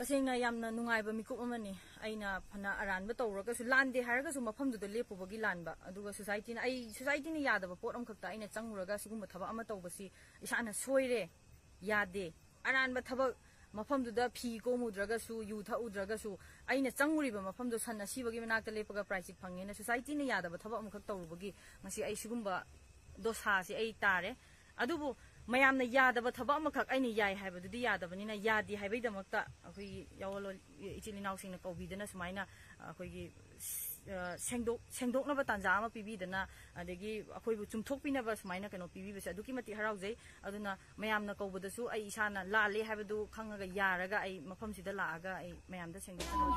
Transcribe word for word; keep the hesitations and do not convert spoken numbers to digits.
ꯇꯁꯦꯡꯅ ꯌꯥꯝꯅ ꯅꯨꯡꯉꯥꯏꯕ ꯃꯤꯀꯨꯞ ꯑꯃꯅꯤ꯫ ꯑꯩꯅ ꯐꯅ ꯑꯔꯥꯟꯕ ꯇꯧꯔꯒꯁꯨ, ꯂꯥꯟꯗꯦ ꯍꯥꯏꯔꯒꯁꯨ, ꯃꯐꯝꯗꯨꯗ ꯂꯦꯞꯄꯨꯕꯒꯤ ꯂꯥꯟꯕ꯫ ꯑꯗꯨꯒ ꯁꯣꯁꯥꯏꯇꯤꯅ, ꯑꯩ ꯁꯣꯁꯥꯏꯇꯤꯅ ꯌꯥꯗꯕ ꯄꯣꯠ ꯑꯃꯈꯛꯇ ꯑꯩꯅ ꯆꯪꯉꯨꯔꯒ ꯁꯤꯒꯨꯝꯕ ꯊꯕꯛ ꯑꯃ ꯇꯧꯕꯁꯤ ꯏꯁꯥꯅ ꯁꯣꯏꯔꯦ, ꯌꯥꯗꯦ꯫ ꯑꯔꯥꯟꯕ ꯊꯕꯛ, ꯃꯐꯝꯗꯨꯗ ꯐꯤ ꯀꯣꯝꯃꯨꯗ꯭ꯔꯒꯁꯨ, ꯌꯨ ꯊꯛꯎꯗ꯭ꯔꯒꯁꯨ, ꯑꯩꯅ ꯆꯪꯉꯨꯔꯤꯕ ꯃꯐꯝꯗꯣ ꯁꯟ ꯑꯁꯤꯕꯒꯤ ꯃꯅꯥꯛꯇ ꯂꯦꯞꯄꯒ ꯄ꯭ꯔꯥꯏꯖ ꯆꯤꯠ ꯐꯪꯉꯦꯅ ꯁꯣꯁꯥꯏꯇꯤꯅ ꯌꯥꯗꯕ ꯊꯕꯛ ꯑꯃꯈꯛ ꯇꯧꯔꯨꯕꯒꯤ ꯉꯁꯤ ꯑꯩ ꯁꯤꯒꯨꯝꯕ ꯗꯣꯁꯥꯁꯦ ꯑꯩ ꯇꯥꯔꯦ꯫ ꯑꯗꯨꯕꯨ ꯃꯌꯥꯝꯅ ꯌꯥꯗꯕ ꯊꯕꯛ ꯑꯃꯈꯛ ꯑꯩꯅ ꯌꯥꯏ ꯍꯥꯏꯕꯗꯨꯗꯤ ꯌꯥꯗꯕꯅꯤꯅ, ꯌꯥꯗꯦ ꯍꯥꯏꯕꯒꯤꯗꯃꯛꯇ ꯑꯩꯈꯣꯏꯒꯤ ꯌꯥꯑꯣꯟꯂꯣꯟ ꯏꯆꯤꯜ ꯏꯅꯥꯎꯁꯤꯡꯅ ꯀꯧꯕꯤꯗꯅ ꯁꯨꯃꯥꯏꯅ ꯑꯩꯈꯣꯏꯒꯤ, ꯑ, ꯁꯦꯡꯗꯣꯛ-, ꯁꯦꯡꯗꯣꯛꯅꯕ ꯇꯥꯟꯖꯥ ꯑꯃ ꯄꯤꯕꯤꯗꯅ, ꯑꯗꯒꯤ ꯑꯩꯈꯣꯏꯕꯨ ꯆꯨꯝꯊꯣꯛꯄꯤꯅꯕ ꯁꯨꯃꯥꯏꯅ ꯀꯩꯅꯣ ꯄꯤꯕꯤꯕꯁꯦ ꯑꯗꯨꯛꯀꯤ ꯃꯇꯤꯛ ꯍꯔꯥꯎꯖꯩ꯫ ꯑꯗꯨꯅ ꯃꯌꯥꯝꯅ ꯀꯧꯕꯗꯁꯨ ꯑꯩ ꯏꯁꯥꯅ ꯂꯥꯜꯂꯦ ꯍꯥꯏꯕꯗꯨ ꯈꯪꯉꯒ, ꯌꯥꯔꯒ ꯑꯩ ꯃꯐꯝꯁꯤꯗ ꯂꯥꯛꯑꯒ ꯑꯩ ꯃꯌꯥꯝꯗ ꯁꯦꯡꯗꯣꯛꯅꯕ